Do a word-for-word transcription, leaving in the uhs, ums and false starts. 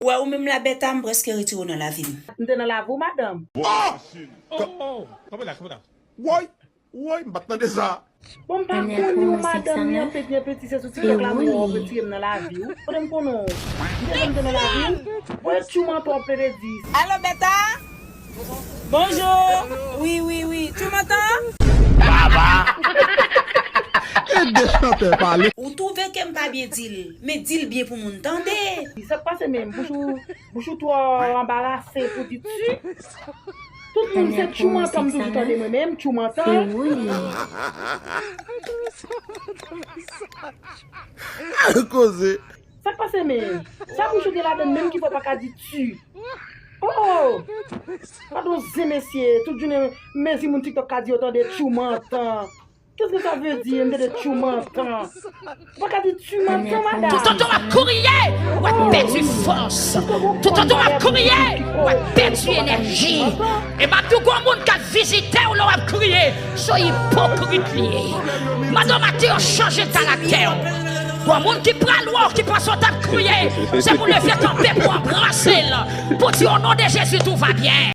Ou wè ou menm la Bèta, m prèske retire w nan lavi m. M te nan lavi w, madanm. Oh! Oh! Kanpe la, kanpe la. Woy! Woy, m pa t tande sa. Bon, m pa konn yon madanm li anpe byen peti, se sou TikTok la m wè w retire m nan lavi w. Kote m konnen w? M te konn te nan lavi w? Woy, tchou manto w ap plede di. Alo, Bèta? Bonjou. Wi, wi, wi. Tchou manto? Baba! Ede chantè pale. Ou twouve ke m pa byen di l, men di l byen pou moun tande. Sa k pase menm? Bouch ou, bouch ou twò anbarase pou di tchou? Tout moun se tchou mantan m toujou tande mwen menm, tchou mantan. Koze. Sa k pase menm? Sa bouch ou gen ladann menm ki fè w pa ka di tchou? Oh! Gadon zen mesye, tout jounen mezi moun TikTok ka di yo tande tchou mantan. Qu'est-ce que ça veut dire, m tande tchou mantan? Ou pa ka di tchou mantan, madanm. Toutotan w ap kriye, w ap pèdi fòs. Toutotan w ap kriye, w ap pèdi enèji. E m ap di w gon moun k ap vizite w lè w ap kriye, se yon ipokrit li ye. Madanm ak te yo chanje karaktè w. Gon moun ki pral wè w ki panse w t ap kriye, se pou leve kanpe pou anbrase l, pou di o non de Jezi tout va bien.